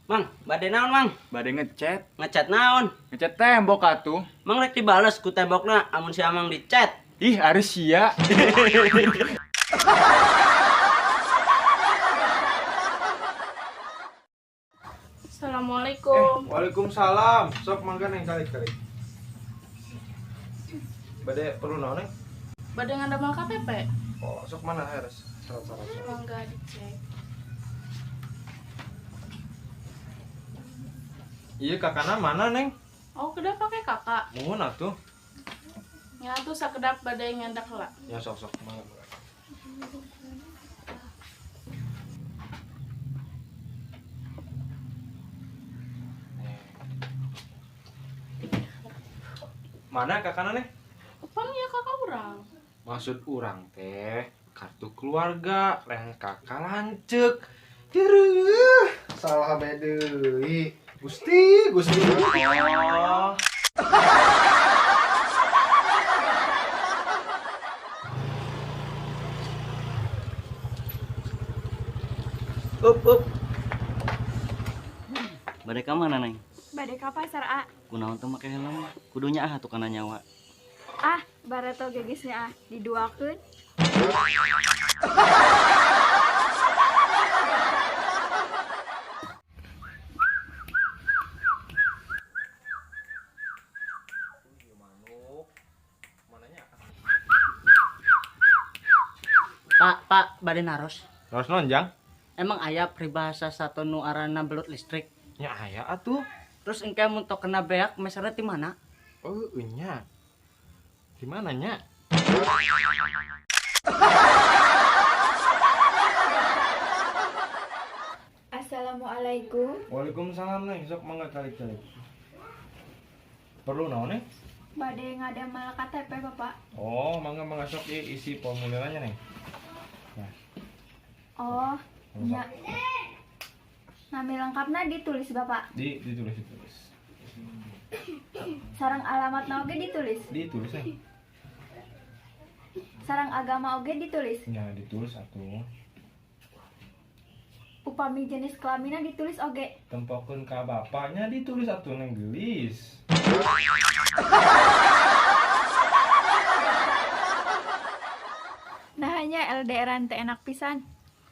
Mang, bade naon, Mang? Bade ngechat. Ngechat naon? Ngechat tembok atuh. Mang rek dibales ku tembokna amun si Amang dichat. Ih, ari sia. Assalamualaikum. Waalaikumsalam. Sok mangga neng kali-kali. Bade perlu naon neng? Bade ngadamel KTP? Oh, sok mana harus? Salah. Mangga dicek. Iya kakana mana neng? Oh, kedap pakai kakak. Mohon atuh. Nya atuh sakedap bade nyandak heula. Ya sok sok mangga. Mana kakana neng? Pan ya kakak urang. Maksud urang teh kartu keluarga, lain kakak lanceuk. Direuh, salah bae deui. Gusti, Gusti. Oh. Up, up. Bade ka mana, Neng? Bade ka pasar, A. Kunaon teu make helm? Kudunya ah atuh kana nyawa. Ah, bareto gegisnya ah, diduakeun. Pak, Pak, bade naros. Naros naon, Jang? Emang aya peribahasa satu nu arana belut listrik? Nya aya atuh. Terus engke mun tok kena beak meserna ti mana? Oh, nya. Di mana nya? Assalamualaikum. Waalaikumsalam neng, sok mangga kali-kali. Perlu naon neng? Bade ngadamel KTP, Bapak. Oh, mangga mangga sok isi formulirnya neng. Nah. Oh, nya. Nami lengkapna ditulis, Bapak. Ditulis, ditulis. Sareng alamatna oge ditulis. Ditulis, neng. Sareng agama oge ditulis. Ya, ditulis atuh. Upami jenis kelamina ditulis oge. Tempokeun ka bapaknya ditulis atuh neng geulis. Nah, hanya LDR-an teh enak pisan.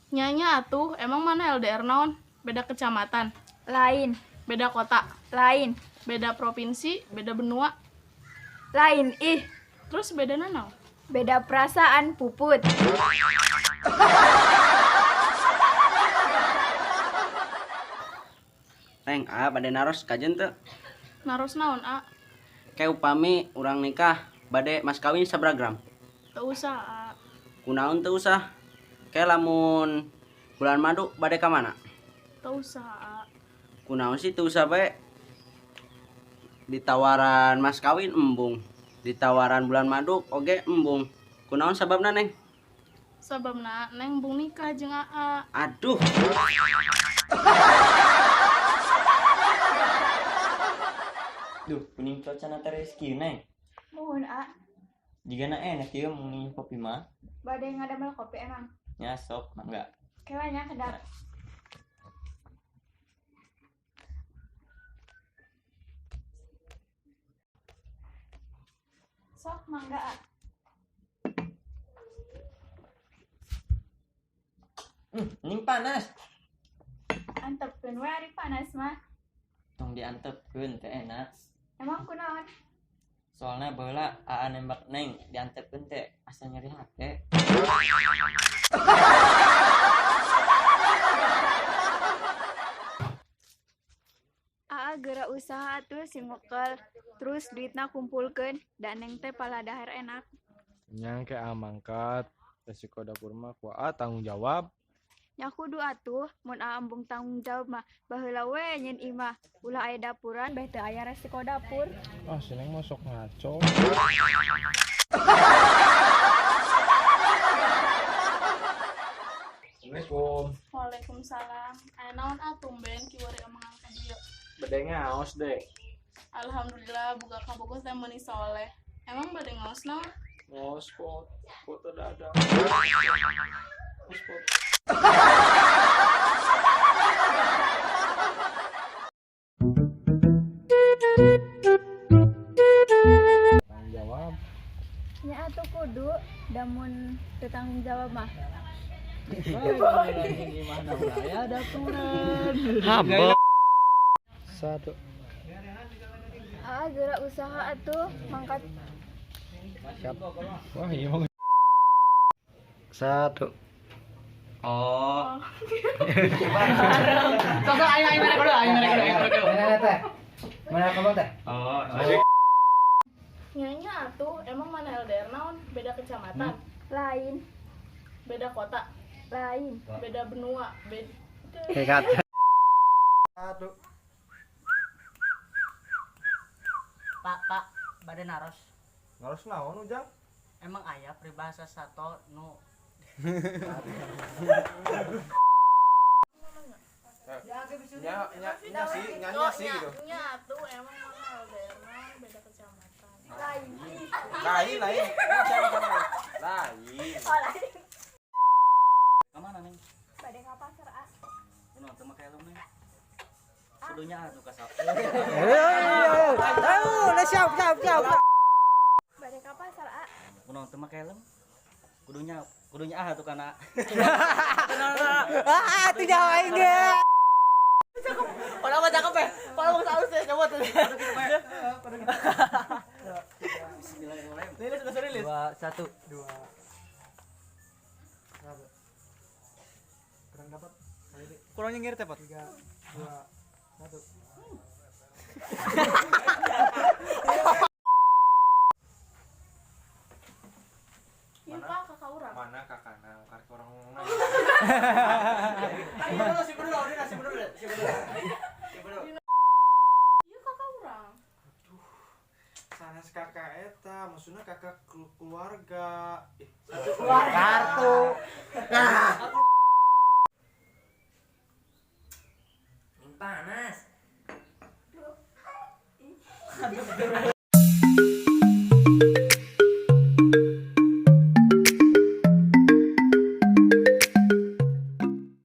Nyanya atuh, emang mana LDR naon? Beda kecamatan. Lain. Beda kota. Lain. Beda provinsi, beda benua. Lain, ih. Terus beda naon? Beda perasaan, puput. Neng, ah bade naros kajen teu? Naros naon, A? Ke upami urang nikah, bade mas kawin sabaraha gram? Teu usah, A. Kunaon teu usah? Ke lamun bulan madu bade ka mana? Teu usah, A. Kunaon sih teu usah bae? Ditawaran mas kawin embung, ditawaran bulan madu oge embung. Kunaon sababna, Neng? Sababna Neng embung nikah jeung AA. Aduh. Duh, kuning cuaca teh rezeki, Neng. Muhun, A. Jigana enak ieu mun kopi mah. Bade ngadamel kopi emang. Nya sok, mangga. Kela nya kedap. Sok mangga, A. Ning panas. Antepkeun we ari panas mah. Tong diantepkeun teh enak. Emang kunaon? Soalnya baheula AA nembak Neng diantepkeun teh asa nyeri hate. AA geura usaha atuh sing ngekel, terus duitna kumpulkeun da Neng teh paladahar enak. Nya ke amangkat resiko dapur mah ku AA tanggung jawab. Nya kudu atuh mun AA embung tanggung jawab mah baheula we nyeun imah ulah aya dapuran beh teu aya resiko dapur. Ah, si Neng mah sok ngaco. Assalamualaikum. Waalaikumsalam. Aya naon ah tumben kiwari omongan ka dieu. Bade ngaos deh. Alhamdulillah buka kabogoh teh meuni soleh. Emang bade ngaos naon? Ngaos foto dada. Ngaos foto. tanggung jawab mah. Hamba. Satu. Aa geura usaha atuh mangkat. Siap. Wah, iya mah. Satu. Oh. Sok ayo ayo mereka dulu, ayo mereka dulu, ayo mereka dulu. Mana teh? Mana kamu teh? Oh. Nyanya atuh, emang mana LDR naon? Beda kecamatan, Lain, beda kota, lain. Beda benua, beda. Hebat. Satu. Pak, Pak, bade naros. Naros naon, Ujang? Emang aya peribahasa sato nu Nya nya nya sih, nya nya sih gitu. Nya atuh, emang mana LDR naon? Beda kecamatan. Lain. Lain, lain. Lain. Oh, lain. Kemana, Neng? Bade ka pasar, ah. Kunaon teu make helm, Neng? Kudunya atuh ka sap. Siap, siap, siap. Bade ka pasar, ah. Kunaon teu make helm? Kudunya kudunya ah atuh kana. Ah, itu jauh aing ge. Padahal mah cakep ya. Padahal mah halus ya, coba tuh. Bismillahirrahmanirrahim. Rilis udah rilis. 2 1 2. Kurang dapat. Kurang nyengir teh, Pot. 3 2 1. Iya, Pak, kakak urang. Mana kakakna karek orang ngomong. Ayo si berdua, udah si berdua, si berdua. Si berdua. Iya, kakak urang. Sanes kakak eta, maksudnya kakak keluarga. Ih, Kartu. Panas.